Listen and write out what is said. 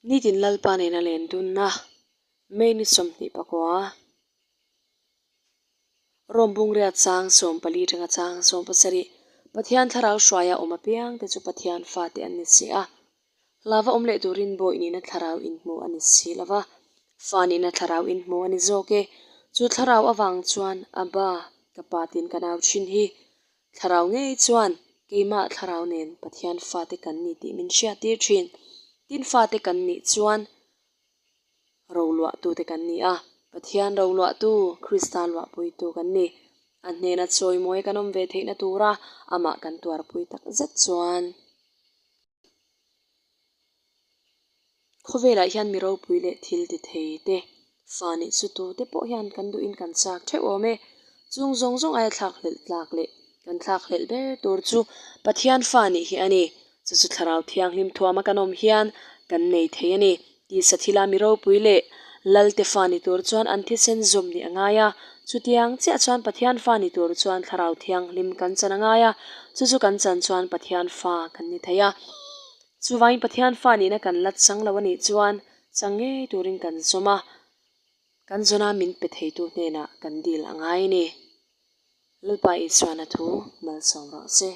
Nitin Lalpa nena len dunna May ni 29, Rom Bungria chang 14 atanga chang 17, Pathian thlarau hruaia awm apiang te chu Pathian fate an ni si a. Hlava awm leh turin bawi nihna thlarau inhmu a ni si lo va, fa nihna thlarau inhmu a ni zawk e. Chu thlarau avang chuan Abba, ka pa tiin ka nau thin hi. Thlarau ngei chuan keimah thlarau nen Pathian fate kan ni tih min hriattir thin. Tin fate kan nih chuan roluahtute kan ni a, Pathian roluahtu, Krista luahpuitu kan ni. A hnena chawimawi kan awm ve theihna tura amah kan tuarpui tak zet chuan. Khawvelah hian mi ropui leh thil ti thei te, fa nih chu tu te pawh hian kan duhin kan chak theuh awm e. Chung zawng zawng aia thlak hlelh tlak leh kan thlak hlelh ber tur chu Pathian fa nih hi a ni. Chu chu Thlarau Thianghlim thuama kan awm hian kan nei thei a ni. Tisa thila mi ropui leh Lalte fa ni tur chuan an thisen zawm nih a ngai a, chutiang chiah chuan Pathian fa ni tur chuan Thlarau Thianghlim kan chan a ngai a, chu chu kan chan chuan Pathian fa kan ni thei a. Chuvangin Pathian fa nihna kan la chang lo a nih chuan chang ngei turin kan zawm a, kan zawna min pe theitu hnenah kan dil a ngai a ni. Lalpa Isuan a thu malsawm rawh se.